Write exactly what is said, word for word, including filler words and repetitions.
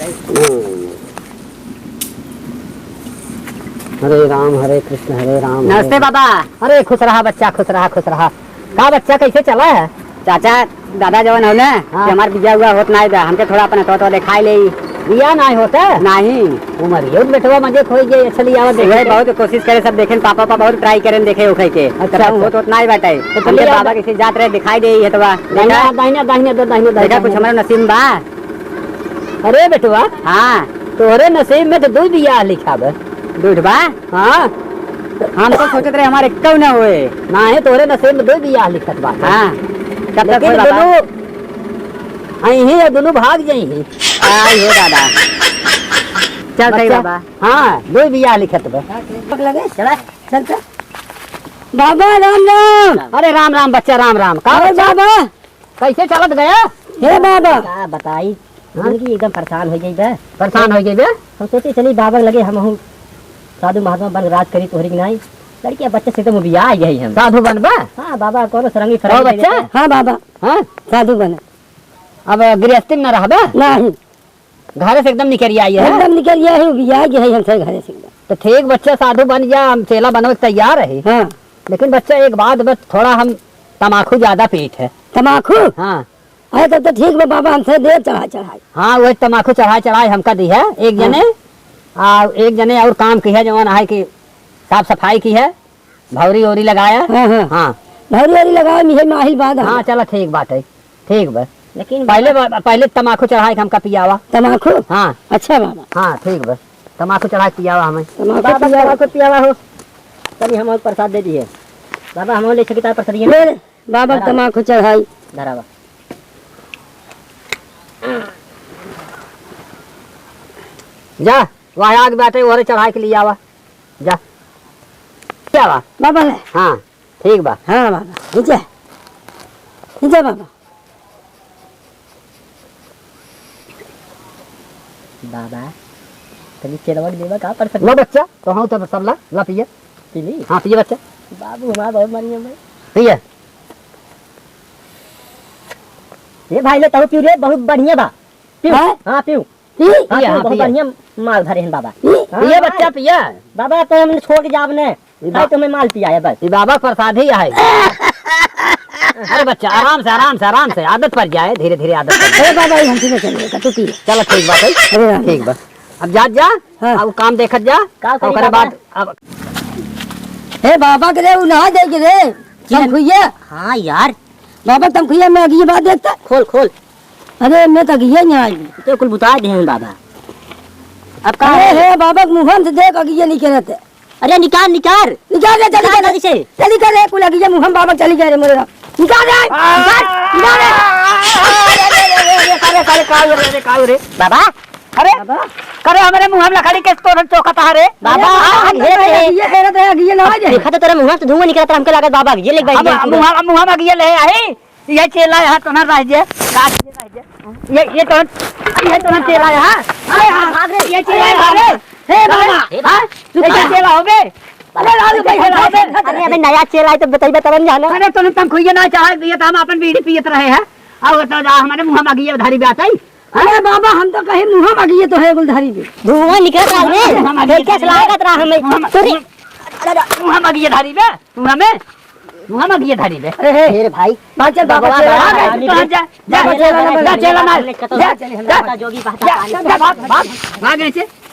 हम्म। हरे राम, हरे कृष्ण, हरे राम, हरे नमस्ते राम। बाबा। अरे खुश रहा बच्चा, खुश रहा, खुश रहा। का बच्चा, कैसे चला है? चाचा, दादा जवन हो ना, हाँ। कि हमार बियाह हुआ होत नाई बा, हमके थोड़ा अपना तो, तो दिखाई ले। बियाह नाई होता? नहीं। उमर ये बेटवा मजे खोई गए, अच्छा लिया आवा, वही देखे। बहुत कोशिश करे सब देखेन, पापा, पापा बहुत try करेन देखे उखे के। अच्छा, तो अच्छा। होत, होत नाई बाटे। तो हमके चलिए बाबा आवा। किसी जात रहे दिखाई दे, ये तो बा। दाहिने, देखा? दाहिने, दाहिने, दाहिने, दाहिने, देखा दाहिने। कुछ हमारा नसीब में बा। अरे बेटवा, हाँ। तोहरे नसीब में तो दुइ बियाह लिखा बा। दुइ बा? हाँ। हम तो सोचत रहे हमारे क्यों ना होए। नाही, तोहरे नसीब में दुइ बियाह लिखत बा। हाँ। कब तक लेकिन होए बाबा? दुनू अइहीं और दुनू भाग जइहीं। आई हो दादा। चल सही बच्चा, बाबा। हाँ, दुइ बियाह लिखत बा। लगे, चला, चल, चल। बाबा, राम, राम। अरे राम, राम बच्चा, राम, राम। का अरे बच्चा? बाबा, कैसे चलत गया? हे बाबा। का बताई, हाँ? जिंदगी एकदम परेशान होइ गई बा। परेशान होइ गई बा? हम सोचे चली बाबा लगे हमहू साधु महात्मा बन राज करी तोहरी के नाई। लड़किया बच्चे से एकदम उबिया गई हम। साधु बनबा? हाँ बाबा, कोनो सरंगी ओ फरंगी बच्चा? दे दे। हाँ बाबा। हाँ? साधु बने। अब गृहस्थी में न रहबा? नहीं। घरे से एकदम निकरिया आई है? एकदम निकरिया है, उबिया गई है हमसे घरे से एकदम। तो ठीक बच्चा, साधु बन जा, हम चेला बनवे के तैयार है। हाँ। लेकिन बच्चा एक बात बस, थोड़ा हम तमाखू ज्यादा पीत है। तमाखू? हाँ। अरे तब तो ठीक बा बाबा, हमसे दे चढ़ाई चढ़ाई। हाँ, वही तमाखू चढ़ाई चढ़ाई हमका दी है एक हाँ। जने, आ एक जने और काम की है, जवन है कि साफ सफाई की है, भौरी ओरी लगाया। हाँ, हाँ। हाँ। भौरी ओरी लगाया, मिहे माहिल बाद हाँ, हम। चला ठीक बात है, ठीक बा। लेकिन पहले बाबा बा-, पहले तमाखू चढ़ाई के हमका पियावा। तमाखू? हाँ। अच्छा बाबा। हाँ, ठीक बा। तमाखू चढ़ाई के पियावा हमें। तमाखू बाबा पियावा। तमाखू पियावा हो। चलिए हम और प्रसाद दे दिए। बाबा हम और ले सकी तार प्रसाद ये। ले रे। बाबा धरावा। तमाखू चढ़ाई। धरावा। जा, वह आग बाटे, ओहरे चढ़ाई के लिए आवा। जा। क्या बा? बाबा ले। हाँ, ठीक बा। हाँ बाबा, नीचे। नीचे बाबा। बाबा, तनी चेलवा के देवा का पर सकता? ला बच्चा, तो हाँ, तो सब ला, ला पिए। पी ली? हाँ, पिए बच्चा। बाबू, हमारा बहुत बढ़िया भाई। पिए। ये भाई ले, तहु पीऊ रे, बहुत बढ़िया बा। पीऊ। हाँ? हाँ, पीऊ। पी? हाँ, पिए, पीऊ, हाँ, बहुत पिए। बढ़िया माल धरे हैं बाबा। पी? हाँ, पिए हाँ। बच्चा, पिए। बाबा, तो हम छोड़ के जाब ने। ई बा-, भाई, तुम्हें माल पियाए बस। ई बाबा के प्रसाद ही है। अरे बच्चा, आराम से, आराम से, आराम से, आदत पड़ जाए, धीरे धीरे आदत पड़ जाए। अरे बाबा, ई हमसे न चले, तू पी। चलो, ठीक बात है। अरे राम। ठीक बा। अब जात जा, हाँ। अब काम देखत जा, का करी ओकरे बाबा? बाद अब हे बाबा के रे, उ नहा दे के रे, जी। तमखुइया। हाँ यार। बाबा, तमखुइया में अगिया बात देखता। खोल, खोल। अरे, मैं तो अगिया नहीं आई। तो कुल बुता दे हैं बाबा। अब का अरे है? हे बाबा, मुँह से देख, अगिया नहीं करत है। अरे निकाल, निकाल। निकाल रे, जल्दी निकाल कर। जल्दी से। जल्दी कर रे, कुल अगिया मुँह हम बाबा चली गए रे मोरे राम। निकाल रे, आ! निकाल, निकाल रे। अरे, अरे, अरे, अरे, अरे, अरे, का हो रे, अरे, का हो रे? बाबा। अरे, बाबा। करे हमरे मुँह हम लकड़ी के तोरन चौकत है रे। बाबा, अरे, बाबा, आ, हम घेर तो रे। अगिया हेरत है, अगिया ना आ जाए। देखा तो तेरे मुँह से धुआं निकलत रहा, हमके लागत बाबा, ये ले बैठ अब गए पूरा। मुँह, मुँह अगिया ले आई। ये चेला यहाँ तो ना रह जे, काट के रह जे। ये, ये तो, ये तो ना चेला यहाँ। अरे हाँ, भाग रे, ये चेला यहाँ रे। हे बाबा, हे बाबा। हाँ? तू क्या चेला हो बे? अरे लालू भाई, चेला हो बे? अरे अबे नया चेला है तो बताइबे तब हम जाना। अरे तूने तमखुइया ना चढ़ा दिया तो हम अपन बीड़ी पियत रहे हैं। और तो जा हमारे मुँह में अगिया धारी बात आई। अरे बाबा, हम तो कहे मुँह में अगिया तो है गुलधारी बे। धुआं निकलत रहा रे। मुँह में अगिया फिर कैसे धारी लागत रहा हमें? मुँह में, तोरे मुँह में, अरे, अरे, मुँह में अगिया धारी बे। मुँह में, मुँह में अगिया धारी बे। अरे, हे। हे रे भाई। बाबा चल, बाबा बाबा चल, बाबा आ गए, चल, तो जा, जा, बाबा जा, चल, जा, बाबा जा, चल, चल, जा, जा, चल, जा, जा, जा, जोगी बात जा, है। जा, भाग, भाग, भाग यहाँ से।